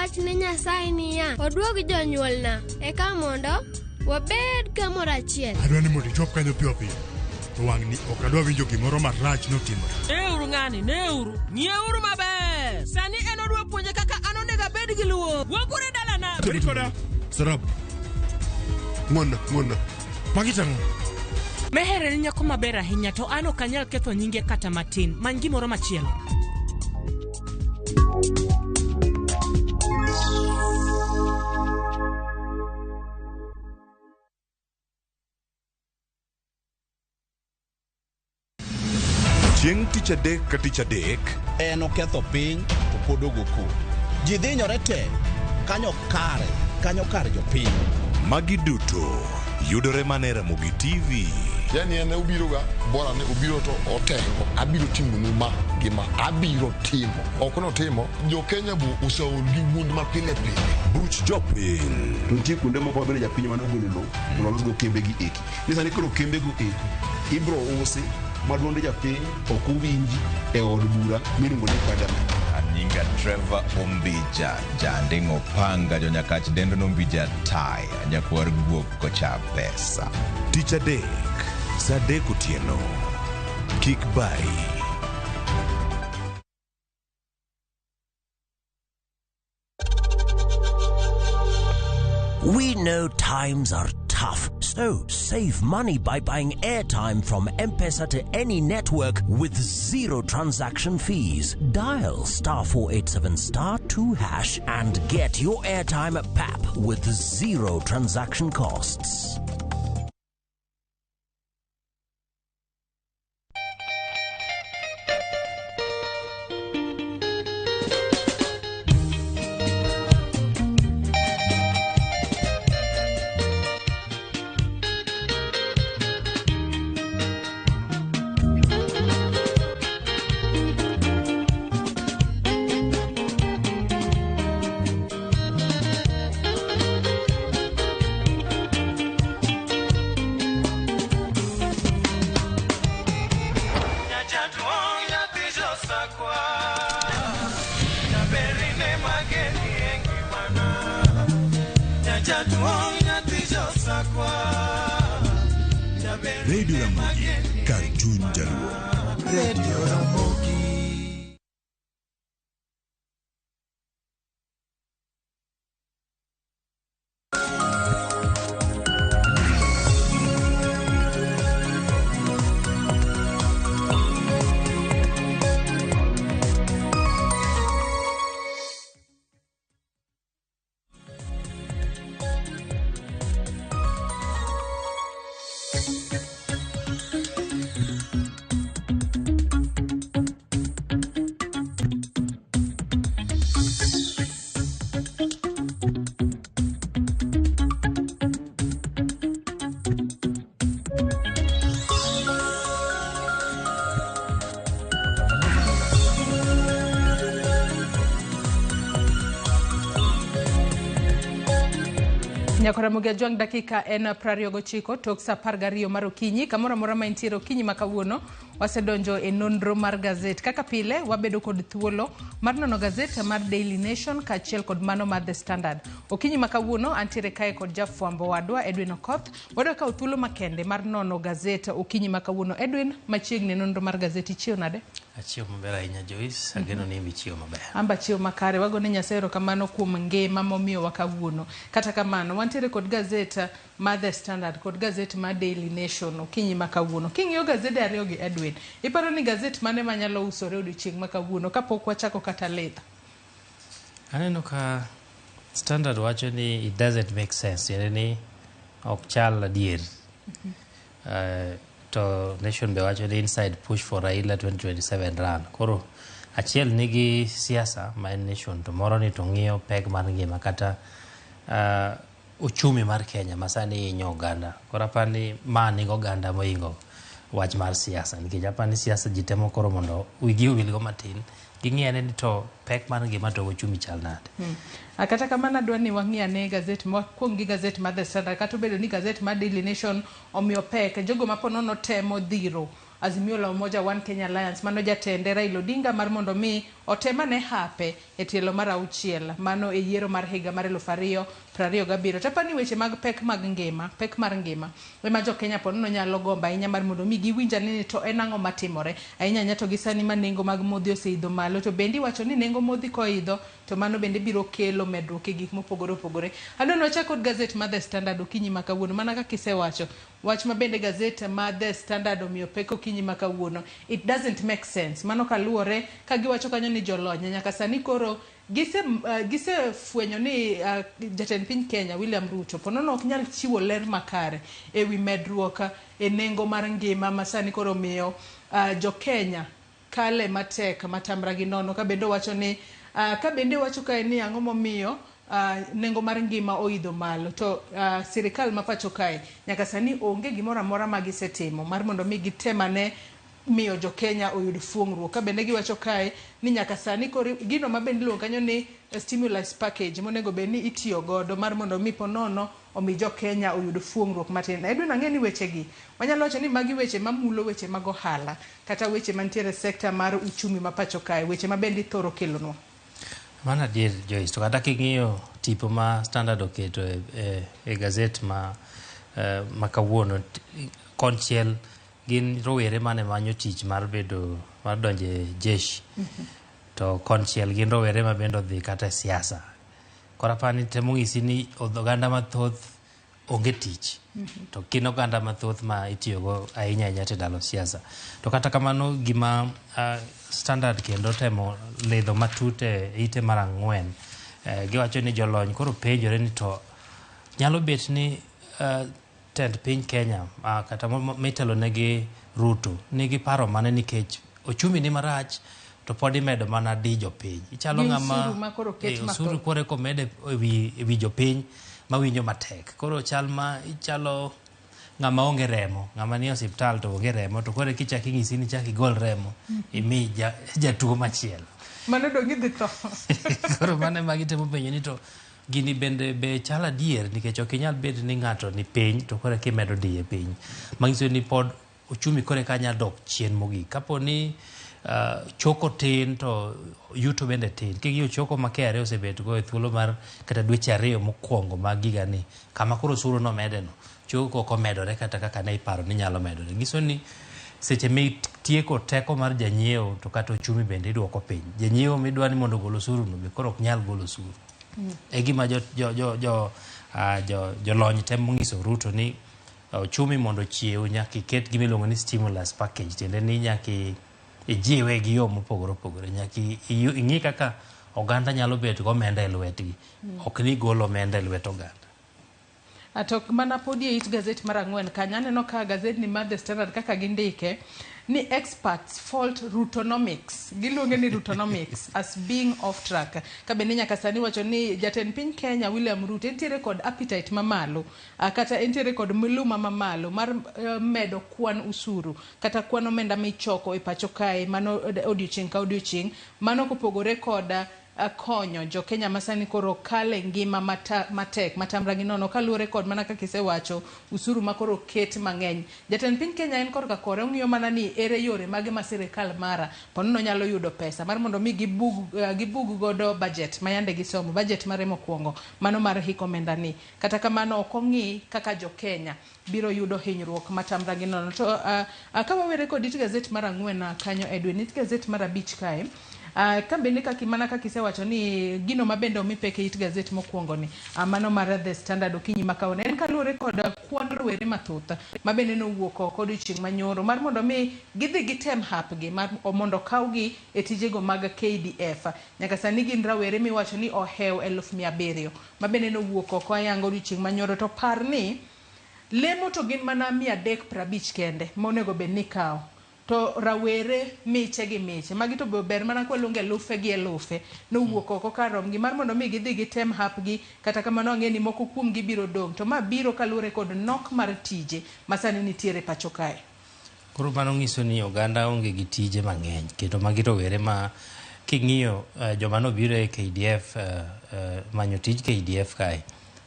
awach ne Nyasaye niya, oduog jonyuolna, eka mondo wabed kamoro achiel. Adwa ni mondo ichop kanyo piyo piyo. To wang'ni ok adwa winjo gimoro marach notimore. Neuru ng'ani, neuru. Ng'ieuru maber. Sani en odwa puonje kaka an onego abed gi luor. Wuoguru e dalana. Beri koda. Sarab. Ng'wonna, ng'wonna. Magi tang'o? Meher en nyako maber ahinya to an ok anyal ketho nyinge kata matin. Many gimoro machielo. Chieng' tich adek ka tich adek En oketho piny to pod ogo koko. Ji dhinyore te kanyo kare, kanyo kar jopiny. Magi duto yudore mana e Ramogi TV. Yani en obiroga bora ni obiro to otengo abiro timonu ma gi ma abiro timo ok notimo jo Kenya bo oseol gi wuond ma pile pile Buch jopiny. To nitie kuonde moko mabende japiny mane ogolo lowo mondo olosgo kembe gi eki. Ni sani koro kembego eko ibro usi ma duond japiny ok owinji e od bura miluongo ni parliament. Anyinga Trevor Ombija, Janding' Opanga, Jonyakach dendo Nombija Taya, nyakwar guok kocha pesa. Tich adek, saa adek otieno. Kik bayi. We know times are tough, so save money by buying airtime from M-Pesa to any network with zero transaction fees. Dial star 487 star 2 hash and get your airtime at PAP with zero transaction costs. Radio Ramogi, kar chuny jaluo. Radio Ramogi. Nyakora Ramogi Ajwang' dakika en 29 tok saa 12 mar okinyi kamoro amora ma intiere okinyi ma kawuono wasedonjo e nonro mar gazet kaka pile wabedo kod thuolo mar nono gazet mar Daily Nation kaachiel kod mano mar The Standard. Okinyi ma kawuono antiere kae kod jafwambo wadwa Edwin Okoth wadwa kawo thuolo makende mar nono gazet okinyi ma kawuono. Edwin, machiegni e nonro mar gazet ichiew nade? Achiew maber ahinya Joyce, ageno ni imbe ichiew maber. Amba chiew makare, wagone Nyasaye erokamano kuom ngima momiyowa kawuono. Kata kamano, wantiere kod gazet mar The Standard kod gazet mar Daily Nation okinyi ma kawuono. King'iyo gazede ariyogi Edwin, iparo ni gazet mane manyalo usore odiochieng' ma kawuono kapok wachako kata litho? Aneno ka Standard wacho ni it doesn't make sense, tiende ni ok chal adier. To Nation be wacho ni inside push for Raila 2027 run. Koro achiel nigi siasa ma en Nation to moro ni to ng'iyo pek mar ngima kata uchumi mar Kenya ma sani hinyo oganda. Koro aparo ni ma nigo oganda mohingo wach mar siasa nikech aparo ni siasa ji temo koro mondo wigi owilgo matin ging'i ane ni to pek mar ngima to uchumi chal nade. Kata kamano adwa ni wang'i ane gazet wakwong gi gazet mar The Standard kata obedo ni gazet mar Daily Nation omiyo pek jogo ma po nono temo dhiro Azimio la Umoja One Kenya Alliance mano jatende Raila Odinga mar mondo mi otemane hape e tielo mar auchiel mano e yiero mar higa mar 2027. To apani weche mag pek mag ngima, pek mar ngima ema jo Kenya po nono nyalo gombo ahinya mar mondo mi giwinj ane ni to en ang'o matimore ahinya ahinya to gi sani ma nengo mag modhi oseidho malo to bende iwacho ni nengo modhi koidho to mano bende biro kelo medruok e gik mopogore opogore. Adwa ni wachak kod gazet mar The Standard okinyi ma kawuono mana kaka isewacho wach ma bende gazet ma The Standard omiyo pek okinyi ma kawuono it doesn't make sense mano kaluwore ka giwacho kanyo ni jolony nyaka sani koro gise fwenyo ni jatend piny Kenya William Ruto ponono ok nyal chiwo ler makare ewi medruok e nengo mar ngima ma sani koro miyo jo Kenya kale matek matamra gi nono. Ka bende owacho ni ka bende owacho kae ni ang'o momiyo nengo mar ngima oidho malo to sirikal ma pacho kae nyaka sani onge gimoro amora ma gisetimo mar mondo mi gitemane miyo jo Kenya oyud fuong'ruok. Ka bende giwacho kae ni nyaka sani koro gino ma bende iluongo kanyo ni stimulus package monego bed ni itiyo godo mar mondo mi ponono omi jo Kenya oyud fuong'ruok matin. Edwin, ang'e ni wechegi wanyalo wacho ni magi weche mamulo weche mag ohala kata weche mantiere e sekta mar uchumi ma pacho kae, weche ma bende ithoro kelonwa. Mano adier Joyce, to kata king'iyo tipo ma Standard oketo e gazet ma kawuono, konchiel gin rowere mane manyo tich mar bedo mar donjo e jeshi, to konchiel gin rowere ma bende odhi kata e siasa. Koro apani temo ng'isi ni oganda mathoth onge tich, to gin oganda mathoth ma itiyogo ahinya ahinya te ndalo siasa. To kata kamano gima Standard kendo temo lidho matut e ite mar 4, giwacho ni jolony koro penjore ni to nyalo bet ni tend piny Kenya kata mitelo negi Ruto nigi paro mane nikech ochumi ni marach to pod imedo mana di jopiny. Ichalo ng'ama osuru kore komede ewi jopiny mawinjo matek. Koro chal ma ichalo ng'ama onge remo, ng'ama nie osiptal to onge remo, to koro kichak ing'isi ni chak igol remo imi jatuo machielo. Mano dong' idhi tho. Koro mano ema gitemo penjo ni to gini bende be chal adier nikech ok inyal bet ni ng'ato ni piny to koro kimedo diye piny. Manyiso ni pod ochumi kore ka nyalo dok chien mogik. Kapo ni choko tin to yuto bende tin. King'iyo choko ma KRA osebet go e thuolo mar kata dweche 2 mokwongo mag higani, kama koro osuru nomedeno, choko ok omedore kata kaka ne iparo ni nyalo medore. Nyiso ni seche mitieko teko mar janyiewo to kata ochumi bende idwoko piny. Janyiewo midwa ni mondo ogol osuru no be koro ok nyal golo osuru. E gima jolony temo nyiso Ruto ni ochumi mondo ochiew nyaka iket gima iluongo ni stimulus package, tiende ni nyaka ijiwe gi yo mopogore opogore, nyaka ing'i kaka oganda nyalo bet gi omenda e lwetgi, ok ni golo omenda e lwet oganda. To mana podi e it gazet mar 4 kanyo aneno ka gazet ni mar The Standard kaka gindike ni experts fault Rutonomics, giluonge ni Rutonomics as being off track. Ka bende nyaka sani wacho ni jatend piny Kenya William Ruto entiere kod appetite mamalo, kata entiere kod miluma mamalo mar medo kwan usuru kata kwan omenda michoko e pacho kae mano odiochieng' ka odiochieng', mano kopogore kod konyo jo Kenya masani koro kale ngima matek matamra gi nono kaluwore kod mana kaka isewacho usuru ma koro ket mang'eny. Jatend piny Kenya en korka kore ong'iyo mana ni ere yore mage ma sirikal mara ponono nyalo yudo pesa mar mondo mi gibug godo budget ma yande gisomo, budget mare mokwongo mano mar hik omenda ni. Kata kamano ok ong'i kaka jo Kenya biro yudo hinyruok matamra gi nono. To ka wawere kod it gazet mar 4 kanyo Edwin, it gazet mar 5 kae ka bende kaki mana kaka isewacho ni gino ma bende omi pek e it gazet mokwongo ni mano mar The Standard okinyi ma kawuono en kaluwore kod kwan rowere mathoth ma bende nowuok oko odiochieng' manyoro mar mondo mi gidhi gitem hapgi mar mondo okawgi e tijego mag KDF. Nyaka sani gin rawere miwacho ni ohew 700,000 ma bende nowuok oko ayanga odiochieng' manyoro. To par ni lemo to gin mana 350 kende monego bed ni ikawo, to rawere miche gi miche magi to ber mana kwaluonge elufe gi elufe nowuok oko kar romgi mar mondo mi gidhi gitem hapgi. Kata kamano ang'e ni moko kuomgi biro dong', to ma biro kaluwore kod nok mar tije ma sani nitiere pacho kae. Koro mano nyiso ni oganda onge gi tije mang'eny, kendo magi rowere ma king'iyo joma nobiro e KDF manyo tij KDF kae,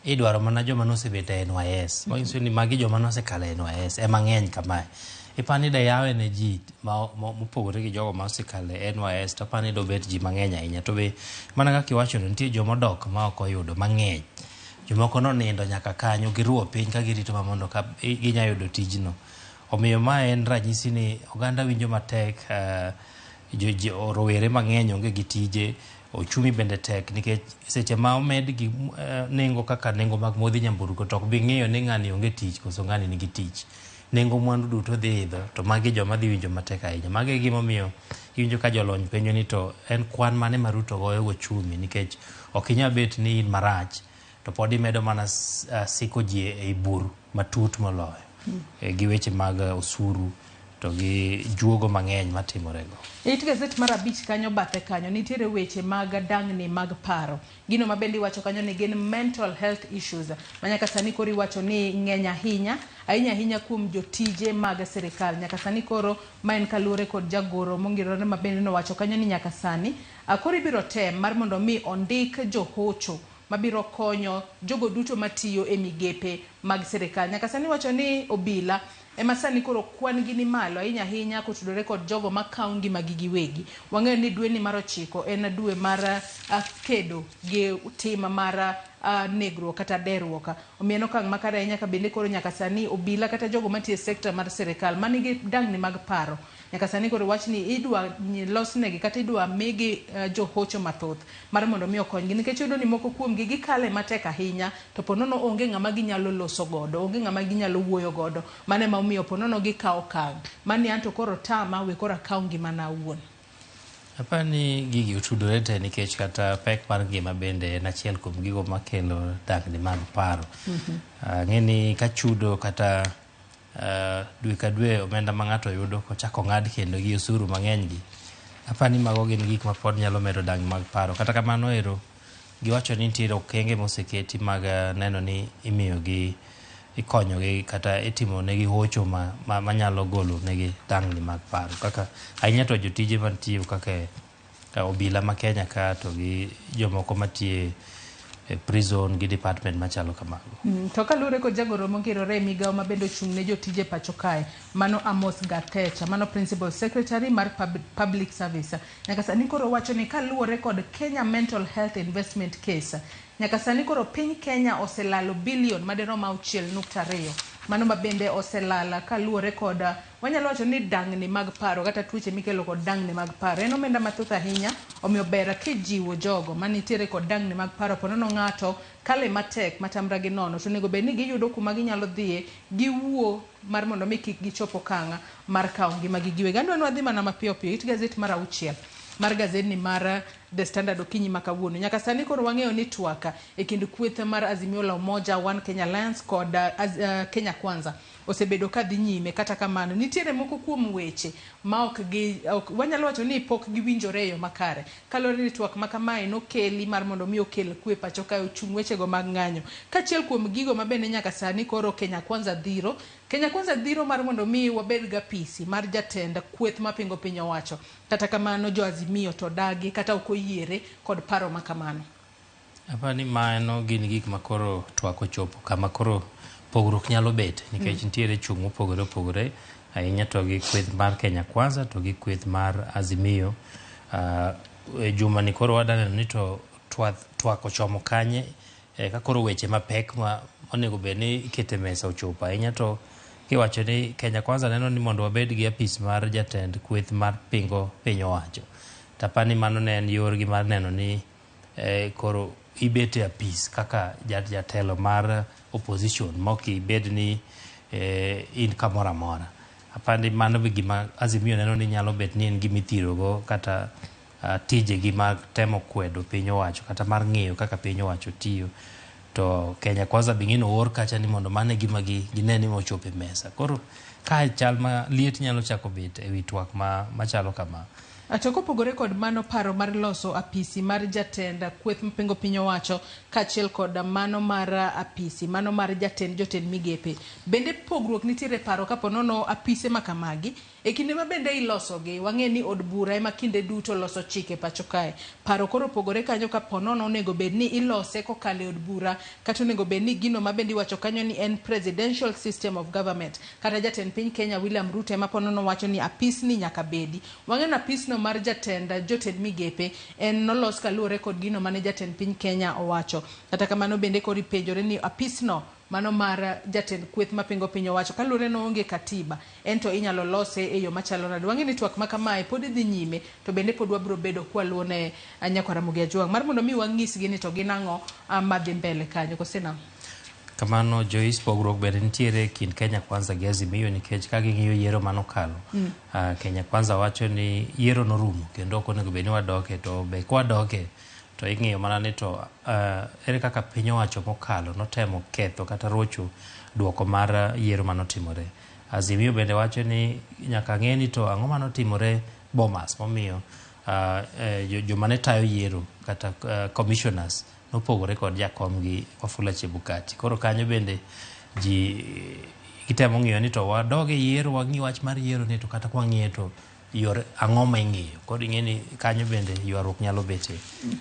idwaro mana joma nosebet e NYS. Manyiso ni magi joma nosekalo e NYS ema ng'eny kamae. Ipani de yawe ne ji mopogore gi jogo ma osekalo e NYS to apani dobet ji mang'eny ahinya. To be mana kaka iwacho no nitie jomodok ma ok oyudo mang'eny. Jomoko nonindo nyaka kanyo giruo piny ka girito ma mondo ka ginya yudo tijno. Omiyo ma en ranyisi ni oganda winjo matek rowere mang'eny onge gi tije, ochumi bende tek nikech seche ma omed gi nengo kaka nengo mag modhi nyamburko to ok bi ng'iyo ni ng'ani onge tich koso ng'ani nigi tich. Nengo mwandu duto dhi idho to magi joma dhi winjo matek ahinya. Magi e gimomiyo iwinjo ka jolony penjo ni to en kwan mane ma Ruto goyo gochumi nikech ok inyal bet ni in marach to pod imedo mana siko ji ei bur matut moloyo gi weche mag osuru to gi juogo mang'eny matimorego. E it gazet mar 5 kanyo bathe kanyo nitiere weche mag dang'ni mag paro. Gino ma bende iwacho kanyo ni gin mental health issues ma nyaka sani koro iwacho ni ng'eny ahinya, ahinya ahinya kuom jotije mag sirikal. Nyaka sani koro ma en kaluwore kod jagoro mongirore ma bende nowacho kanyo ni nyaka sani koro ibiro tem mar mondo mi ondik johocho mabiro konyo jogo duto matiyo e migepe mag sirikal. Nyaka sani wacho ni obila ema sani koro kwan gi ni malo ahinya ahinya kotudore kod jogo makawo ngimagi giwegi. Wang'eyo ni dwe ni mar 9 en dwe mar kedo gi tim mar negruok kata derruok. Omiyo en okang' makare ahinya ka bende koro nyaka sani obila kata jogo matiyo e sekta mar sirikal manigi dang'ni mag paro nyaka sani koro wach ni idwa losnegi kata idwa migi johocho mathoth mar mondo mi okonygi nikech iyudo ni moko kuomgi gikale matek ahinya to ponono onge ng'ama ginyalo loso godo, onge ng'ama ginyalo wuoyo godo. Mano ema omiyo ponono gikawo okang' mani anto koro tama we koro akaw ngimana awuon. Apani gigi otudore te nikech kata pek mar ngima bende en achiel kuom gigo makelo dang'ni mag paro. Ang'e ni ka chudo kata dwe ka dwe omenda ma ng'ato yudo kochako ng'ad kendo gi osuru mang'eny gi, apani mago gin gik ma pod nyalo medo dang'ni mag paro. Kata kamano ero giwacho ni nitiere okenge moseketi mag neno ni imiyogi, ikonyogi kata itimo negi hocho manyalo golo negi dang'ni mag paro. Kaka ahinya to jotije mantiyo kaka obila ma Kenya ka to gi jomoko matiyo e prison gi department machalo kamago. To kaluwore kod jagoro mongirore e migawo ma bende ochung' ne jotije pacho kae, mano Amos Gathecha, mano Principal Secretary mar Public Service. Nyaka sani koro wacho ni kaluwore kod Kenya Mental Health Investment Case, nyaka sani koro piny Kenya oselalo bilion madirom 6.2. Mano ma bende oselala kaluwore kod wanyalo wacho ni dang'ni mag paro kata tuoche mikelo kod dang'ni mag paro. En omenda mathoth ahinya, omiyo ber kijiwo jogo manitiere kod dang'ni mag paro ponono ng'ato kale matek matamra gi nono to onego bed ni giyudo kuma ginyalo dhiye giwuo mar mondo mi kik gichop okang' mar kawo ngimagi giwegi. Adwa ni wadhi mana mapiyo piyo it gazet mar 6 mar gazetni mar The Standard okinyi ma kawuono. Nyaka sani koro wang'eyo ni twak e kind kweth mar Azimio la Umoja One Kenya Alliance kod Kenya Kwanza osebedo ka dhi nyime. Kata kamano nitiere moko kuom weche ma ok wanyalo wacho ni pok giwinjore e yo makare. Kaluwore ni twak ma kamae nokeli mar mondo mi okel kwe pacho kae ochung wechego mag ng'anyo. Kaachiel kuom gigo ma bende nyaka sani koro Kenya Kwanza dhiro. Kenya Kwanza dhiro mar mondo mi wabed ga apisi mar jatend kweth mapingo piny owacho. Kata kamano jo Azimio to dagi kata ok oyiere kod paro ma kamano. Apani mano gin gik ma koro twak ochopo kama koro pogruok nyalo bet nikech nitiere chung' mopogore opogore ahinya to gi kweth mar Kenya Kwanza to gi kweth mar Azimio. E juma ni koro wadwa neno ni to twak ochomo kanye ka koro weche mapek ma onego bed ni ikete mesa ochopo ahinya to kiwacho ni Kenya Kwanza neno ni mondo wabed gi apis mar jatend kweth mar pingo piny owacho. Tapani mano ne en yorgi mar neno ni koro ibet e apis kaka jatelo mar opposition mok ibed ni in kamoro amora. Apani mano be gima Azimio neno ni nyalo bet ni en gima ithirogo kata tijegi mag temo kwedo piny owacho kata mar ng'iyo kaka piny owacho tiyo. To Kenya Kwanza be ng'ino oor kacha ni mondo mano e gima gine ni ochopo e mesa. Koro kae chal ma liet nyalo chako bet e wi twak machalo kama. To kopogore kod mano, paro mar loso apisi mar jatend kweth mapingo piny owacho kaachiel kod mano mar apisi mano mar jatend jotend migepe, bende pogruok nitiere paro kapo nono apise makamagi e kinde ma bende ilosogi. Wang'e ni od bura ema kinde duto loso chike pacho kae. Paro koro opogore kanyo kapo nono onego bed ni ilose kokalo e od bura, kata onego bed ni gino ma bende iwacho kanyo ni en presidential system of government, kata jatend piny Kenya William Ruto ema po nono wacho ni apisni nyaka bedi. Wang'e ni apisno mar jatend jotend migepe en nolos kaluwore kod gino mane jatend piny Kenya owacho. Kata kamano bende koro ipenjore ni apisno mano mar jatend kweth mapingo piny owacho kaluwore ni oonge katiba, en to inyalo lose e yo machalo nade? Wang'e ni twak ma kamae pod dhi nyime, to bende pod wabiro bedo kwaluwo ne nyakwar Ramogi Ajwang' mar mondo mi wang'isgi ni to gin ang'o madhi mbele kanyo, kose nang'o? Kamano Joyce, pogruok bende nitiere e kind Kenya Kwanza gi Azimio, nikech ka ging'iyo yiero manokalo, Kenya Kwanza wacho ni yiero norumo kendo ok onego bed ni wadoke, to be kwadoke to ing'iyo mana ni to ere kaka piny owacho mokalo notemo ketho kata rocho duoko mar yiero manotimore. Azimio bende wacho ni nyaka ng'e ni to ang'o manotimore Bomas momiyo joma ne tayo yiero kata commissioners nopogore kod jakom gi Wafula Chebukati. Koro kanyo bende ji gitemo ng'iyo ni to wadog e yiero, wang'i wach mar yiero ni to kata kwang'iye to yor ang'o ma ing'iyo. Koro ing'e ni kanyo bende ywaruok nyalo bete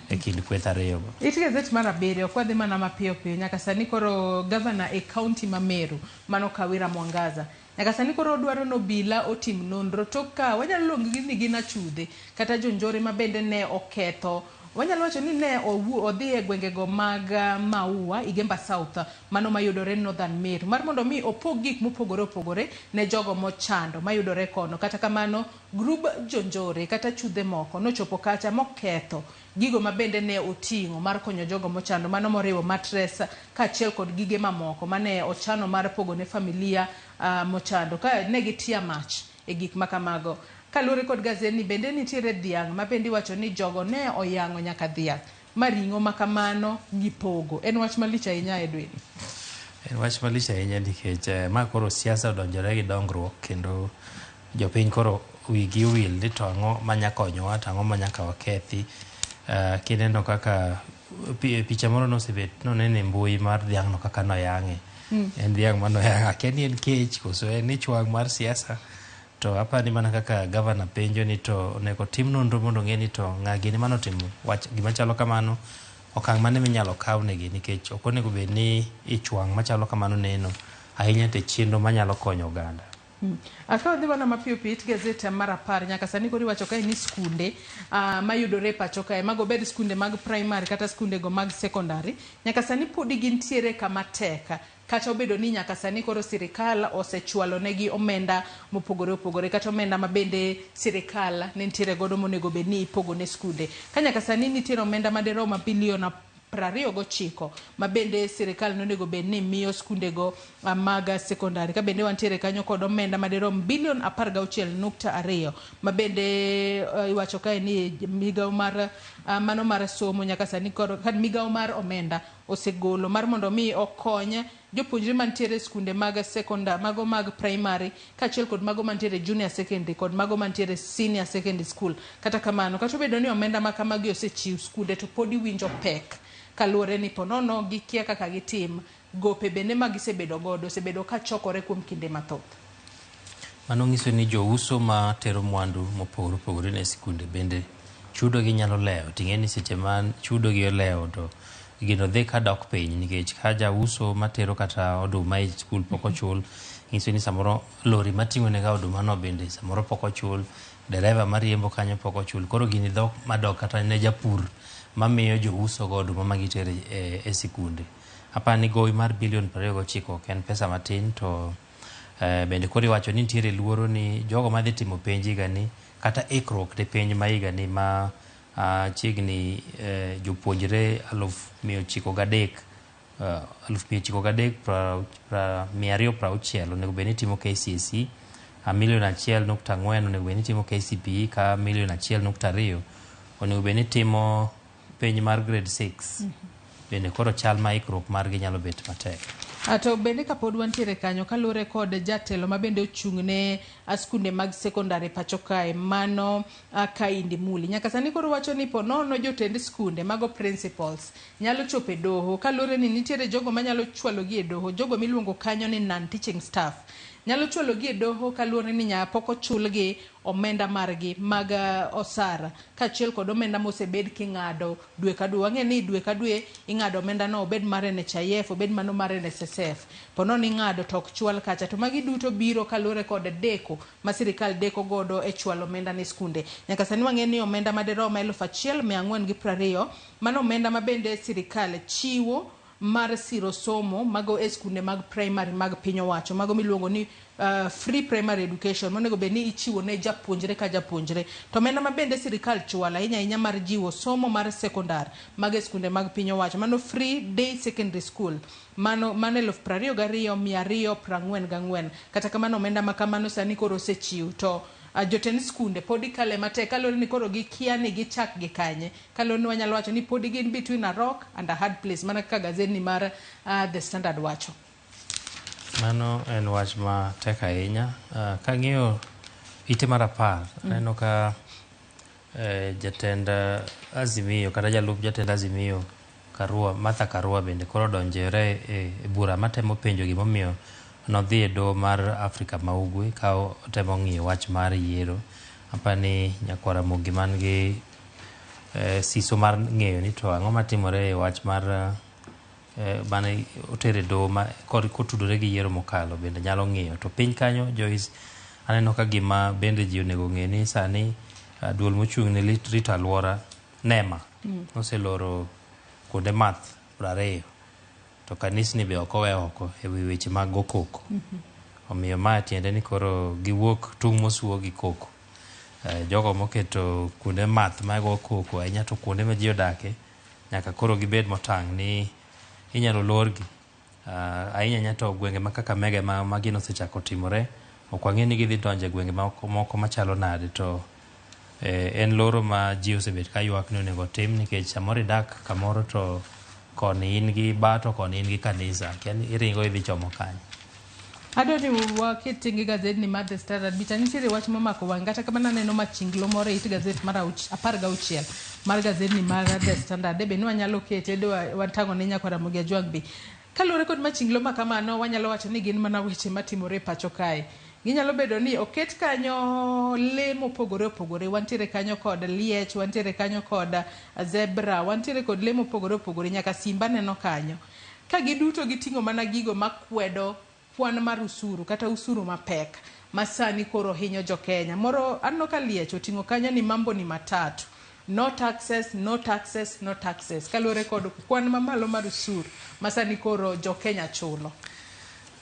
e kind kweth ariyogo. It gazet mar 7, ok wadhi mana mapiyo piyo. Nyaka sani koro gavana e kaunti ma Meru mano Kawira Mwangaza nyaka sani koro odwaro ni obila otim nonro tok ka wanyalo luongogi ni gin achudhe kata jonjore ma bende ne oketho. Wanyalo wacho ni ne odhi e gwengego mag Maua, Igemba South, mano mayudore Northern Meru, mar mondo mi opog gik mopogore opogore ne jogo mochando mayudore kono. Kata kamano, grub jonjore kata chudhe moko nochopo kacha moketho gigo ma bende ne oting'o mar konyo jogo mochando, mano moriwo matres kaachiel kod gige mamoko mane ochano mar pogo ne familia mochando ka ne gitia mach e gik makamago. Kaluwore kod gazetni, bende nitiere dhiang' ma bende iwacho ni jogo ne oyang'o nyaka dhiang' ma ring'o makamano gipogo. En wach malich ahinya, Edwin. En wach malich ahinya nikech ma koro siasa odonjore gi dongruok, kendo jopiny koro wigi owil ni to ang'o manya konyowa to ang'o manyaka wakethi. Kineno kaka picha moro nosebet noneno e mbui mar dhiang'no kaka noyang'e. En dhiang' manoyang', akia ni en kech koso en ich wang' mar siasa. To apani mana kaka gavana penjo ni to onego tim nonro mondo ong'e ni to ng'a gini manotimo wach gima chalo kamano, okang' mane minyalo kaw negi, nikech ok onego bed ni ich wang' machalo kamano neno ahinya to e chenro manyalo konyo oganda. Ka wadhi mana mapiyo piyo, it gazet mar 10, nyaka sani koro iwacho kae ni skunde mayudore e pacho kae, mago bed skunde mag primary kata skunde go mag secondary, nyaka sani podi gintiere kama tek, kata obedo ni nyaka sani koro sirikal osechwalo negi omenda mopogore opogore, kata omenda ma bende sirikal ne nitiere godo monego bed ni ipogo ne skunde. Ka nyaka sani nitiere omenda madirom bilion 29 ma bende sirikal nonego bed ni miyo skundego mag sekondari. Ka bende wantiere kanyo kod omenda madirom bilion 16.2 ma bende iwacho kae ni migawo mar mano mar somo nyaka sani koro migawo mar omenda osegolo mar mondo mi okony jopuonjre mantiere e skunde mag sekondar, mago mag primary kaachiel kod mago mantiere junior secondary kod mago mantiere senior secondary school. Kata kamano, kata obedo ni omenda ma kamagi osechiw, skunde to pod iwinjo pek kaluwore ni ponono gikia kaka gitim gope bende ma gisebedo godo osebedo ka chokore kuom kinde mathoth. Mano nyiso ni jouso ma tero mwandu mopogore opogore ne sikunde bende chudo gi nyalo lewo. Ting'e ni seche ma chudo gi olewo to gino dhi ka dok piny, nikech ka jauso matero kata oduma e skul pok ochul, nyiso ni samoro lori mating'o nega oduma no bende samoro pok ochul, dereva mariembo kanyo pok ochul. Koro gini dhok madok kata ne japur mamiyo jouso go oduma ma gitero e sikunde. Apani gowi mar bilion 29 ok en pesa matin, to bende koro iwacho ni nitiere luoro ni jogo madhi timo penj higani kata ikruok ne penj ma higani ma chiegni jopuonjre 903, 903,260 onego bed ni timo KCSE, milion 1.4 onego bed ni timo KCPE, ka milion 1.2 onego bed ni timo penj mar grade 6. Bende koro chal ma ikruok margi nyalo bet matek. To bende kapod wantiere kanyo kaluwore kod jatelo ma bende ochung' ne skunde mag sekondari pacho kae mano Kaindi Muli. Nyaka sani koro wacho ni po nono jotend skunde mago principals nyalo chopo e doho kaluwore ni nitiere jogo manyalo chwalogi e doho, jogo miluongo kanyo ni non teaching staff nyalo chwalogi e doho kaluwore ni pok ochulgi omenda margi mag osara kaachiel kod omenda mosebed king'ado dwe ka dwe. Wang'e ni dwe ka dwe ing'ado omenda no obed mar NHIF, obed mano mar NSSF. Po nono ing'ado to ok chwal kacha. To magi duto biro kaluwore kod deko ma sirikal deko godo e chwalo omenda ne skunde. Nyaka sani wang'e ni omenda madirom 1420, mano omenda ma bende sirikal chiwo mar siro somo mago e skunde mag primary mag piny owacho, mago miluongo ni free primary education monego bed ni ichiwo ne japuonjre ka japuonjre. To omenda ma bende sirikal chwalo ahinya ahinya mar jiwo somo mar sekondar mag e skunde mag piny owacho, mano free day secondary school, mano 22244. Kata kamano omenda ma kamano sani koro osechiw to jotend skunde podi kale matek kaluwore ni koro gikia ni gichak gi kanye, kaluwore ni wanyalo wacho ni podi gin between a rock and a hard place mana kaka gazeti mar The Standard wacho. Mano en wach ma tek ahinya. Kang'iyo ite mar 10, aneno ka jatend Azimio kata jalup jatend Azimio Karua, Martha Karua bende koro odonjore e bura matemo penjo gimomiyo nodhi e doho mar Afrika ma Ugwe ka otemo ng'iyo wach mar yiero. Apani nyakwar Ramogi man gi siso mar ng'eyo ni to ang'o matimore e wach mar mane oter e doho kotudore gi yiero mokalo bende nyalo ng'iyo. To piny kanyo Joyce, aneno ka gima bende ji onego ng'e ni sani duol mochung' ne rito alwora NEMA oseloro kuonde math 20 to kanisni be ok owe oko e wi weche mag go koko. Omiyo ma tiende ni koro giwuok tung' mosuo gi koko. Jogo moketo kuonde math mag go koko ahinya to kuonde ma ji odake nyaka koro gibed motang' ni inyalo lorgi. Ahinya ahinya to gwenge ma Kakamega ma gino osechako timore, ok wang'e ni gidhi donjo e gwenge moko machalo nade to en loro ma ji osebet ka ywak ni onego otim nikech samoro idak kamoro to koni in gi bar to koni in gi kanisa, akia ni iringo idhi chomo kanye. Adwa ni waket tenge gazet ni mar The Standard. Bicha nitiere wach momako wang' kata kamano aneno machinglo moro e it gazet mar 16 mar gazet ni mar The Standard. Debe ni wanyalo kete de watang'o ne nyakwar Ramogi Ajwang' be. Kaluwore kod machinglo ma kamano, wanyalo wacho ni gin mana weche matimore e pacho kae. Ginyalo bedo ni oket kanyo lee mopogore opogore. Wantiere kanyo kod liech, wantiere kanyo kod zebra, wantiere kod lee mopogore opogore, nyaka simba neno kanyo. Ka giduto giting'o mana gigo makwedo kwan mar usuru kata usuru mapek ma sani koro hinyo jo Kenya. Moro aneno ka liech oting'o kanyo ni mambo ni matatu. No taxes, no taxes, no taxes. Kaluwore kod kwan mamalo mar usuru ma sani koro jo Kenya chulo.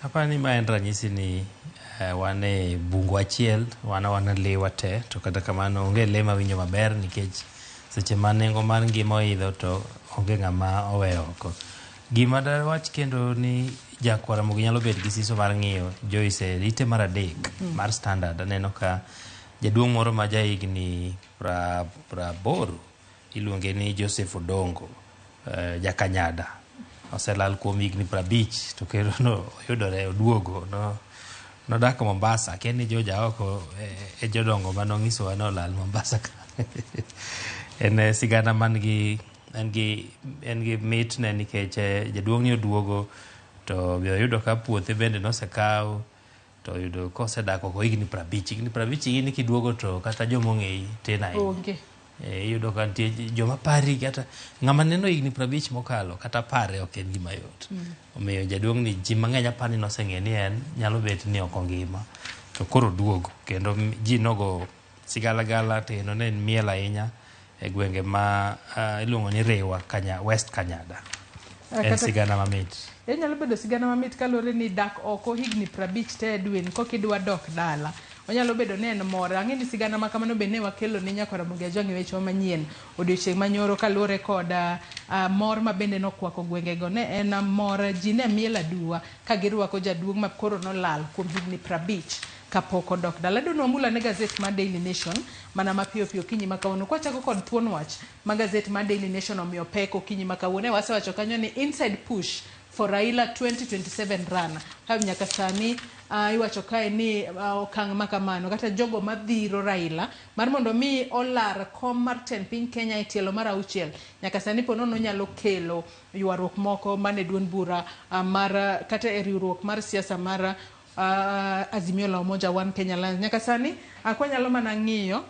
Apani ma en ranyisi ni wan e bungu achiel, wan awana lee wate, to kata kamano onge lee mawinjo maber nikech seche ma nengo mar ngima oidho to onge ng'ama oweyo oko. Gima dawach kendo ni jakwar Ramogi nyalo bet gi siso mar ng'iyo Joyce e ite mar 3 mar Standard. Aneno ka jaduong' moro ma jahigni 80 iluonge ni Joseph Odongo, jakanyada. Oselal kuom higni 50 to kendo no oyudore oduogo nodak Mombasa. Akia ni joja oko e jodongo manong'isowa ni olal Mombasa ka. En sigana man gi en gi mitne nikech jaduong' ni oduogo to be oyudo ka puothe bende nosekaw to oyudo kosedak oko higni 50. Higni 50 gini kiduogo to kata joma ong'eyi tin ahinya. Onge. Iyudo ka nitie joma pari kata ng'ama neno higni 50 mokalo kata pare ok en gima yot. Omiyo jaduong' ni ji mang'eny apani noseng'eyo ni en nyalo bet ni ok ongima to koro oduogo kendo ji nogo sigalagala to kendo ne en miel ahinya e gwenge ma iluongo ni Riwa, West Kanyada. En sigana mamit. Inyalo bedo sigana mamit kaluwore ni dak oko higni 50 te Edwin kokidwa dok dala. Onyalo bedo ni en mor. Ang'e ni sigana ma kamano be ne wakelo ne nyakwar Ramogi Ajwang' e weche manyien odiochieng' manyoro kaluwore kod mor ma bende nokwako gwengego. Ne en mor, ji ne miel aduwa ka girwako jaduong' ma koro nolal kuom higni 50 kapok odok dala. Adwa ni wamul ane gazet mar Daily Nation mana mapiyo piyo okinyi ma kawuono. Kwachako kod thuon wach ma gazet mar Daily Nation omiyo pek okinyi ma kawuono. Wasewacho kanyo ni inside push for Raila 2027 run. Ka nyaka sani iwacho kae ni okang' ma kamano kata jogo madhiro Raila mar mondo mi olar kom mar tend piny Kenya e tielo mar auchiel nyaka sani po nono nyalo kelo ywaruok moko mane duond bura mar kata e riwruok mar siasa mar Azimio la Umoja One Kenya Alliance. Nyaka sani kwanyalo mana ng'iyo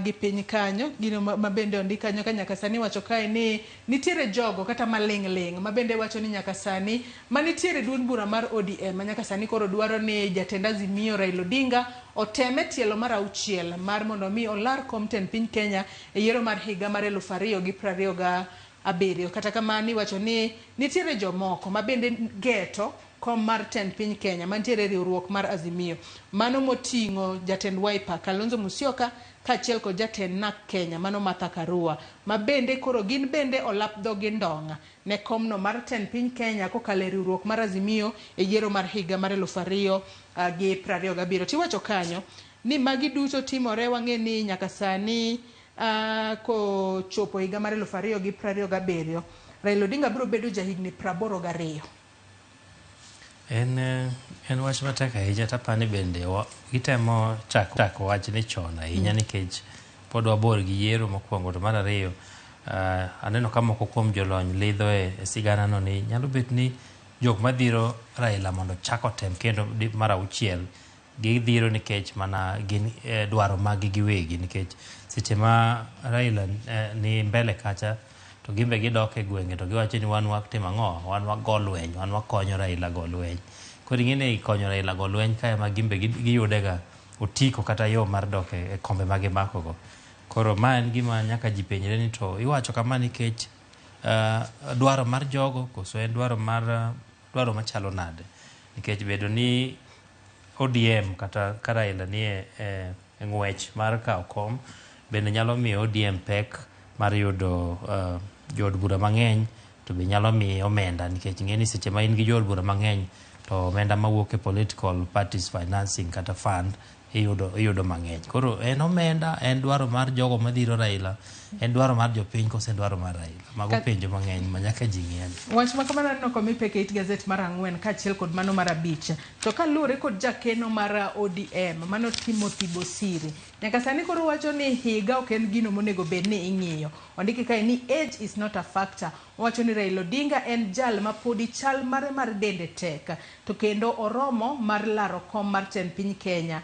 gi piny kanyo gino ma bende ondik kanyo ka nyaka sani wacho kae ni nitiere jogo kata maling' ling' ma bende wacho ni nyaka sani manitiere duond bura mar ODM ma nyaka sani koro dwaro ni jatend Azimio Raila Odinga oteme tielo mar auchiel mar mondo mi olar kom tend piny Kenya e yiero mar higa mar 2027. Kata kamano iwacho ni nitiere jomoko ma bende geto kom mar tend piny Kenya mantiere e riwruok mar Azimio mano moting'o jatend Wiper Kalonzo Musyoka kaachiel kod jatend NARC Kenya mano Martha Karua ma bende koro gin bende olap dhogi ndong' ne komno mar tend piny Kenya kokalo e riwruok mar Azimio e yiero mar higa mar 2027. Tiwacho kanyo ni magi duto timore wang'e ni nyaka sani kochopo higa mar 2027 Raila Odinga biro bedo jahigni 82. En wach matek ahinya to apani bende gitemo chako wachni chon ahinya nikech pod wabor gi yiero mokwongo. To mar ariyo, aneno ka moko kuom jolony lidho e sigana no ni nyalo bet ni jok madhiro Raila mondo ochak otem kendo mar auchiel gidhiro nikech mana gin dwaro mag gi giwegi, nikech seche ma Raila ni mbele kacha to gimbe gidok e gwenge to giwacho ni wan watimo ang'o, wan wago lweny, wan wakonyo Raila go lweny. Koro ing'e ni konyo Raila go lweny kae ema gimbe giyudega otiko kata yo mar dok e kombe ma gimako go. Koro ma en gima nyaka ji penjre ni to iwacho kama nikech dwaro mar jogo koso en dwaro mar dwaro machalo nade, nikech bedo ni ODM kata ka Raila ni e ng'wech mar kawo kom bende nyalo miyo ODM pek mar yudo jood bura mang'eny, to be nyalo miye omenda nikech ing'e ni seche ma in gi jood bura mang'eny to omenda mawuok e political parties financing kata fund iyudo mang'eny. Koro en omenda, en dwaro mar jogo madhiro Raila, en dwaro mar jopiny kose en dwaro mar Raila. Mago penjo mang'eny ma nyaka ji ng'e. Wach ma kamano aneno komi pek e it gazet mar 4 kaachiel kod mano mar 5. To kaluwore kod jakeno mar ODM mano Timothy Bosire, nyaka sani koro wacho ni higa ok en gino monego bed ni ing'iyo. Ondiki kae ni age is not a factor. Owacho ni Raila Odinga en jal ma podi chal mare mar dende tek to kendo oromo mar laro kom mar tend piny Kenya.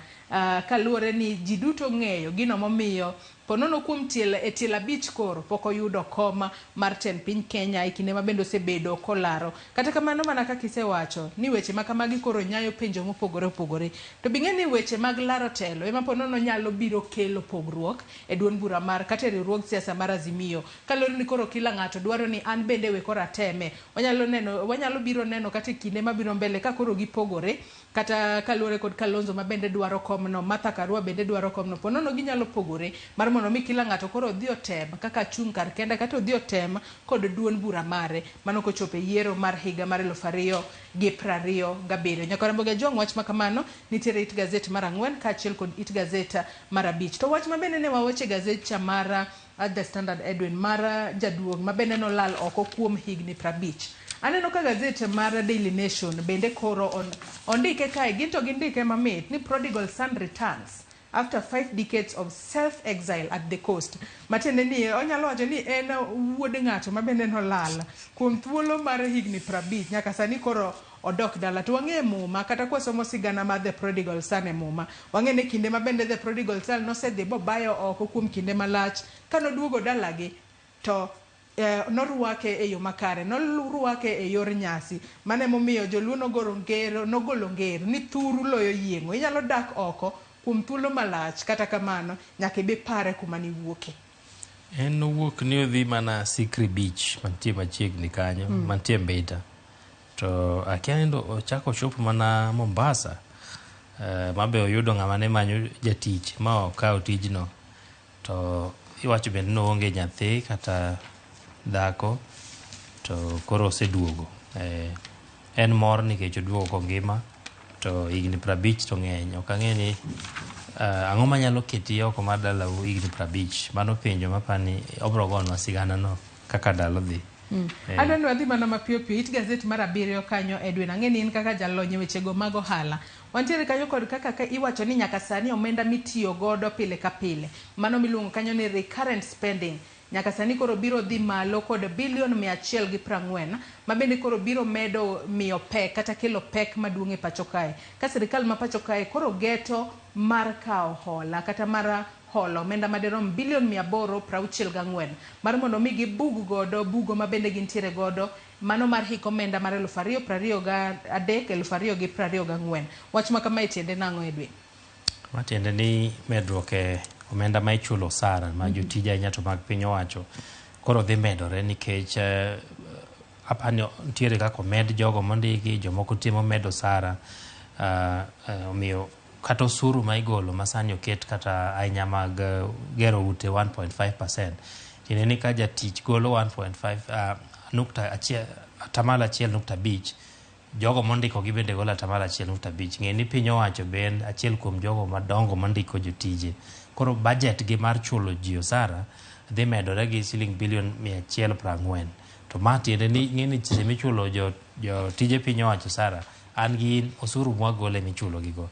Kaluwore ni ji duto ng'eyo gino momiyo ponono kuom tielo e tielo 5 koro pok oyudo kom mar tend piny Kenya e kinde ma bende osebedo kolaro. Kata kamano mana kaka isewacho ni weche ma kamagi koro nyayo penjo mopogore opogore. To bing'e ni weche mag laro telo ema ponono nyalo biro kelo pogruok e duond bura mar kata e riwruog siasa mar Azimio. Kaluwore ni koro kila ng'ato dwaro ni an bende we koro ateme. Wanyalo biro neno kata e kinde mabiro mbele ka koro gipogore kata kaluwore kod Kalonzo ma bende dwaro komno, Martha Karua bende dwaro komno, ponono ginyalo pogore mar mondo mi kila ng'ato koro odhi otem kaka chung' kar kende kata odhi otem kod duond bura mare mano kochopo e yiero mar higa mar 2027. Nyaka Ramogi Ajwang' wach ma kamano nitiere it gazet mar 4 kaachiel kod it gazet mar 5. To wach ma bende ne wawacho e gazet cha mar The Standard Edwin mar jaduong' ma bende nolal oko kuom higni 50. Aneno ka gazet mar Daily Nation bende koro ondike kae, gin to gindike mamit ni prodigal son returns after 5 decades of self-exile at the coast. Matiende ni onyalo wacho ni en wuod ng'ato ma bende nolal kuom thuolo mar higni 50 nyaka sani koro odok dala. To wang'e Muma kata kwasomo sigana mar The Prodigal Son e Muma, wang'e ni kinde ma bende The Prodigal Son nosedhi bobayo oko kuom kinde malach, kanoduogo dalagi to norwake e yo makare, norwake e yor nyasi. Mano emomiyo joluo nogoro ngero, nogolo ngero ni thuru loyo yieng'o. Inyalo dak oko kuom thuolo malach, kata kamano nyaka ibi pare kuma niwuoke. En nowuok ni odhi mana Sikri Beach mantie machiegni kanyo, mantie Mbita. To akia ni ochako ochopo mana Mombasa, mabe oyudo ng'ama ne manyo jatich ma okawo tijno. To iwacho bende ni oonge nyathi kata dhako, to koro oseduogo. En mor nikech oduogo kongima, to higni 50 to ng'eny. Ok ang'e ni ang'o manyalo keti oko mar dalau higni 50. Mano penjo mapani obro gonwa sigana no kaka ndalo dhi. Adwa ni wadhi mana mapiyo piyo it gazet mar 7 kanyo Edwin. Ang'e ni in kaka jalony e wechego mag ohala. Wantiere kanyo kod kaka ka iwacho ni nyaka sani omenda mitiyo godo pile ka pile, mano miluongo kanyo ni recurrent spending, nyaka sani koro biro dhi malo kod bilion 140, ma bende koro biro medo miyo pek kata kelo pek maduong' e pacho kae. Ka sirikal ma pacho kae koro geto mar kawo hola kata mar holo omenda madirom bilion 864 mar mondo mi gibug godo bugo ma bende gintiere godo, mano mar hik omenda mar 2023 2024. Wach ma kamae tiende nang'o, Edwin? Ma tiende ni medruok e omenda ma ichulo osara ma jotije ahinya to mag piny owacho koro dhi medore nikech apani nitiere kaka omed jogo mondiki, jomoko nitie momed osara, omiyo kata osuru ma igolo ma sani oket kata ahinya mag gero ute 1.5%, tiende ni ka jatich golo 1.5 nukta achiel, atamalo 1.5, jogo mondiko gi bende golo atamalo 1.5. Ng'e ni piny owacho be en achiel kuom jogo madongo mondiko jotije, koro budget gi mar chulo ji osara dhi medore gi siling bilion 140. To ma tiende ni ng'e ni seche michulo jotije piny owacho osara, an gi in osuru mwagolo emichulo gigo.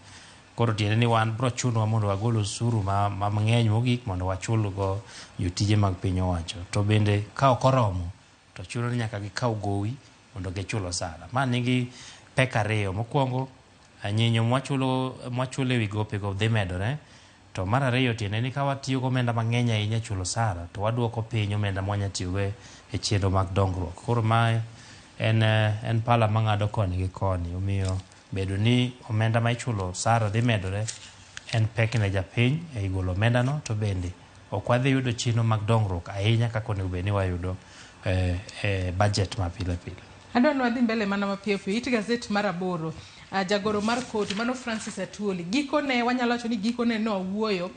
Koro tiende ni wan bro chunwa mondo wagol osuru ma mang'eny mogik mondo wachul go jotije mag piny owacho. To bende ka ok oromo to chuno ni nyaka gikaw gowi mondo gichul osara. Ma nigi pek ariyo. Mokwongo, nyinyo mwachulo ewi gopego dhi medore. To mar ariyo tiende ni ka watiyo gi omenda mang'eny ahinya e chulo osara, to waduoko piny omenda mwanya tiyogo e chenro mag dongruok. Koro mae en pala mang'ado koni gi koni. Omiyo bedo ni omenda ma ichulo osara dhi medore en pek ne japiny e golo omenda no, to bende ok wadhi yudo chenro mag dongruok ahinya kaka onego bed ni wayudo e budget ma pile pile. Adwa ni wadhi mbele mana mapiyo piyo. It gazet mar 8, jagoro mar KOTU mano Francis Atwoli. Gikone wanyalo wacho ni gikone no wuoyo.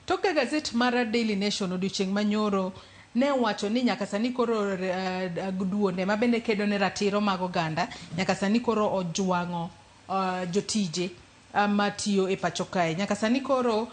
Tok ka gazet mar Daily Nation odiochieng' manyoro ne owacho ni nyaka sani koro duonde ma bende kedo ne ratiro mag oganda nyaka sani koro ojwang'o jotije matiyo e pacho kae. Nyaka sani koro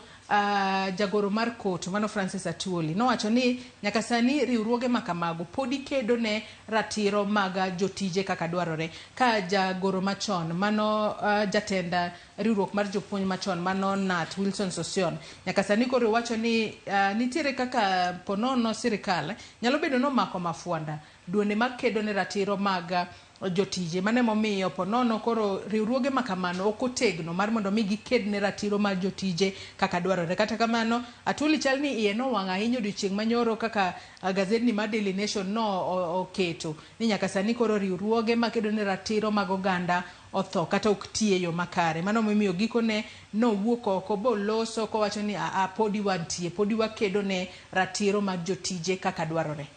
jagoro mar KOTU mano Francis Atwoli nowacho ni nyaka sani riwruoge ma kamago podi kedo ne ratiro mag jotije kaka dwarore. Ka jagoro machon mano jatend riwruok mar jopuonj machon mano Nat Wilson Sossion nyaka sani koro wacho ni nitiere kaka ponono sirikal nyalo bedo nomako mafwanda duonde makedo ne ratiro mag jotije. Mano emomiyo ponono koro riwruoge ma kamano ok otegno mar mondo mi giked ne ratiro mar jotije kaka dwarore. Kata kamano Atwoli chal ni iye nowang' ahinya odiochieng' manyoro kaka gazetni mar Daily Nation no oketo ni nyaka sani koro riwruoge makedo ne ratiro mag oganda otho kata ok ti e yo makare. Mano momiyo gikone nowuok oko boloso kowacho ni aa podi wantie, podi wakedo ne ratiro mag jotije kaka dwarore.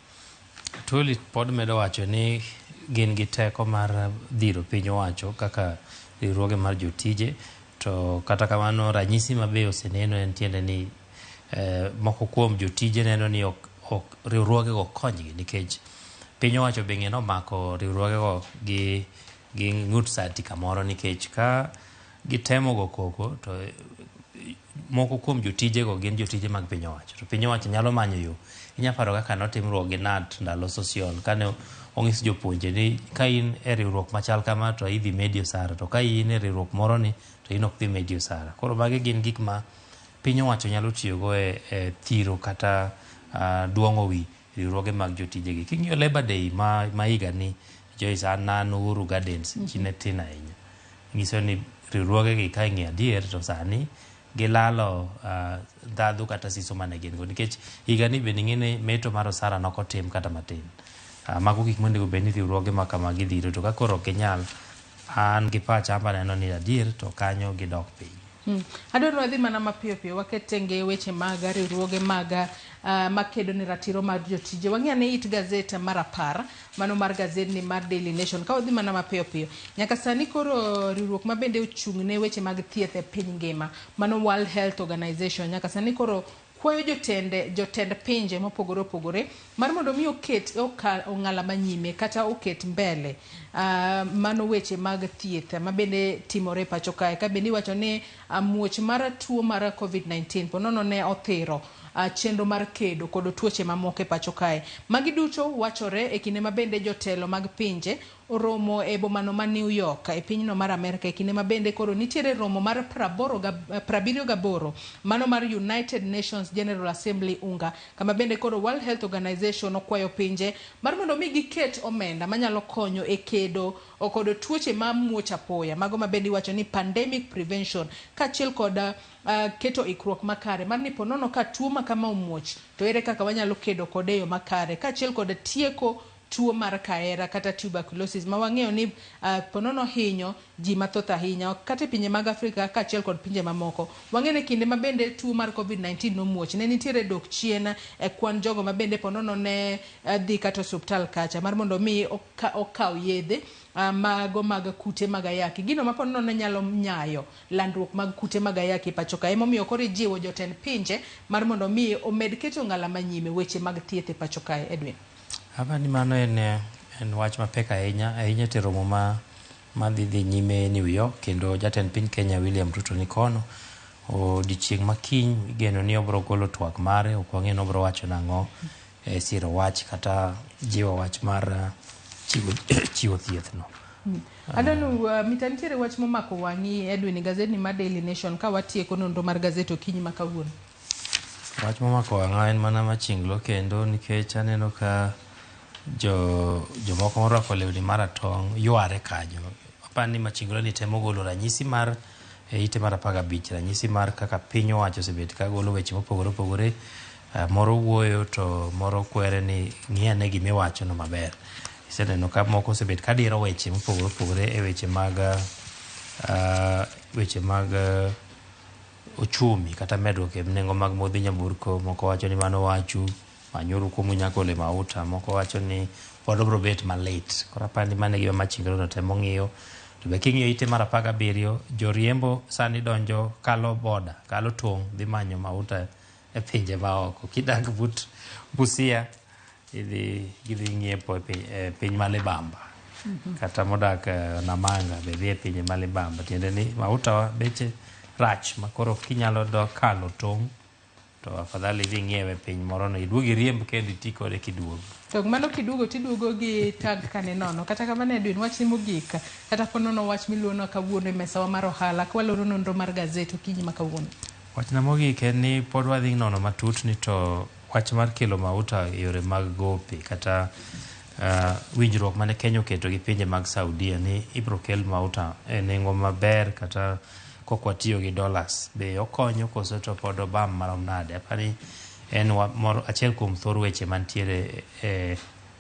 Atwoli pod medo wacho ni gin gi teko mar dhiro piny owacho kaka riwruoge mar jotije, to kata kamano ranyisi mabe oseneno en tiende ni moko kuom jotije neno ni ok riwruoge go konygi nikech piny owacho be ng'e nomako riwruoge go gi ng'ut sati kamoro, nikech ka gitemo go koko to moko kuom jotije go gin jotije mag piny owacho, to piny owacho nyalo manyo yo. Inya paro kaka notimruok gi KNUT ndalo Sossion kane onyis jopuonje ni ka in e riwruok machal kama to idhi medi osara, to ka in e riwruok moro ni to in ok dhi medi osara. Koro magi gin gik ma piny owacho nyalo tiyogo e thiro kata duong'o wi riwruoge mag jotije gi. King'iyo Labor Day ma higa ni Joyce, an nan Uhuru Gardens ji ne tin ahinya. Nyiso ni riwruoge gi ka ing'iyo adier to sani gilalo ndhadhu kata siso mane gin go, nikech higa ni bende ing'e ni meto mar osara nok otim kata matin. Mago gik monego bed ni riwruoge ma kamagi dhiro, to ka koro ok ginyal, an gi pacha amba neno ni adier to kanyo gidok piny. Adwaro ni wadhi mana mapiyo piyo waket tenge weche mag riwruoge mag makedo ne ratiro mar jotije. Wang'i ane it gazet mar 10, mano mar gazetni mar Daily Nation. Ka wadhi mana mapiyo piyo, nyaka sani koro riwruok ma bende ochung' ne weche mag thieth e piny ngima, mano World Health Organization, nyaka sani koro kwayo jotend pinje mopogore opogore mar mondo mi oket ong'ala manyime kata oket mbele mano weche mag thieth ma bende timore e pacho kae. Ka bende iwacho ni muoch mar tuo mar COVID-19 ponono ne othiro chenro mar kedo kod tuoche mamoko e pacho kae. Magi duto wachore e kinde ma bende jotelo mag pinje oromo e bomano ma New York e pinyno mar Amerka e kinde ma bende koro nitiere romo mar 78 mano mar United Nations General Assembly UNGA, kama bende koro World Health Organization okwayo pinje mar mondo mi giket omenda manyalo konyo e kedo kod tuoche ma muoch apoya, mago ma bende iwacho ni pandemic prevention, kaachiel kod keto ikruok makare mar ni ponono ka tuo ma kama omuoch to ere kaka wanyalo kedo kode e yo makare, kaachiel kod tieko tuo mar kahera kata tuberculosis ma wang'eyo ni ponono hinyo ji mathoth ahinya kata e pinje mag Afrika kaachiel kod pinje mamoko. Wang'eyo ni kinde ma bende tuo mar COVID-19 nomuoch ne nitiere dok chien e kwan jogo ma bende ponono ne dhi kata osuptal kacha mar mondo mi okaw yedhe mago mag kute mag ayaki. Gino ma ponono ne nyalo nyayo landruok mag kute mag ayaki e pacho ka. Emomiyo koro ijiwo jotend pinje mar mondo mi omed keto ng'ala manyime weche mag thieth e pacho kae. Edwin. Hapa ni mano en wach mapek ahinya ahinya e romo ma dhi nyime New York, kendo jatend piny Kenya William Ruto ni kono odiochieng' ma kiny igeno ni obro golo twak mare. Ok wang'e ni obro wacho nang'o e siro wach kata jiwo wach mar chiwo thieth no. Adwani mita nitiere wach momako wang'i Edwin e gazetni mar Daily Nation ka watieko nonro mar gazet okinyi ma kawuono. Wach momako wang'a en mana machinglo kendo, nikech aneno ka jomoko morwako lewni maratong' yware kanyo. Apani ni machinglo ni temo golo ranyisi mar e ite mar 15, ranyisi mar kaka piny owacho osebet ka golo weche mopogore opogore. Moro wuoyo to moro kwere ni ng'i ane gimiwacho no maber. Iseneno ka moko osebet ka diro weche mopogore opogore e weche mag ochumi kata medruok e nengo mag modhi nyamburko. Moko wacho ni mano wachu manyuru kuomu nyaka ole mauta, moko wacho ni pod obro bet malit. Koro apani mano e gima machinglo no temo ng'iyo. To be king'iyo ite mar 17, joriembo sani donjo kalo boda, kalo tong' dhi manyo mauta e pinje maoko. Kidak but Busia idhi gidhi ng'iepo e piny ma Libamba, kata modak Namanga be dhi e pinje ma Libamba. Tiende ni mauta beche rach ma koro kinyalo dok kalo tong' to afadhali idhi ng'iewe piny moro no iduog iriemb kendo iti kode kiduogo. To mano kiduogo tiduogo gi tank kane nono. Kata kamano Edwin, wachni mogik kata ponono wach miluonwa kawuono e mesawa mar ohala ka waloro nonro mar gazet okinyi ma kawuono. Wachna mogik en ni pod wadhi nono matut ni to wach mar kelo mauta e yore mag gope kata winjruok mane Kenya oketo gi pinje mag Saudia ni ibro kel mauta e nengo maber kata kok watiyo gi dollars, be okonyo koso to pod obam marom nade? Apani en moro achiel kuom thor weche mantiere e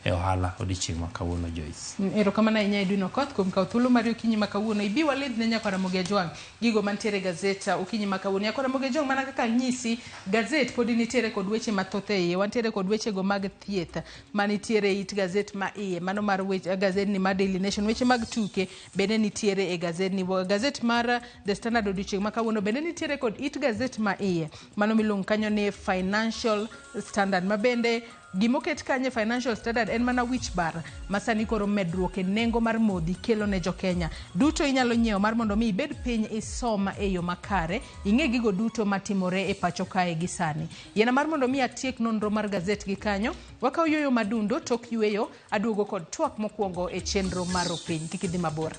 ohala odiochieng' ma kawuono, Joyce. Erokamano ahinya Edwin Okoth kuom kawo thuolo mari okinyi ma kawuono. Ibi walidh ne Nyakwar Ramogi Ajwang' gigo mantiere e gazet okinyi ma kawuono. Nyakwar Ramogi Ajwang', mana kaka anyisi, gazet podi nitiere kod weche mathoth e iye. Wantiere kod wechego mag thieth manitiere e it gazet ma iye, mano mar gazetni mar Daily Nation. Weche mag tuke bende nitiere e gazetni. Gazet mar The Standard odiochieng' ma kawuono bende nitiere kod it gazet ma iye, mano miluongo kanyo ni Financial Standard, ma bende gimoket kanyo e Financial Standard en mana wich bar ma sani koro medruok e nengo mar modhi kelo ne jokenya. Duto inyalo nyiewo mar mondo mi ibed piny isom e yo makare, ing'e gigo duto matimore e pacho kae gi sani. Yiena mar mondo mi atiek nonro mar gazet gi kanyo, wakaw yueyo madundo, tok yueyo aduogo kod twak mokwongo e chenro mar Ropiny. Kik idhi mabor.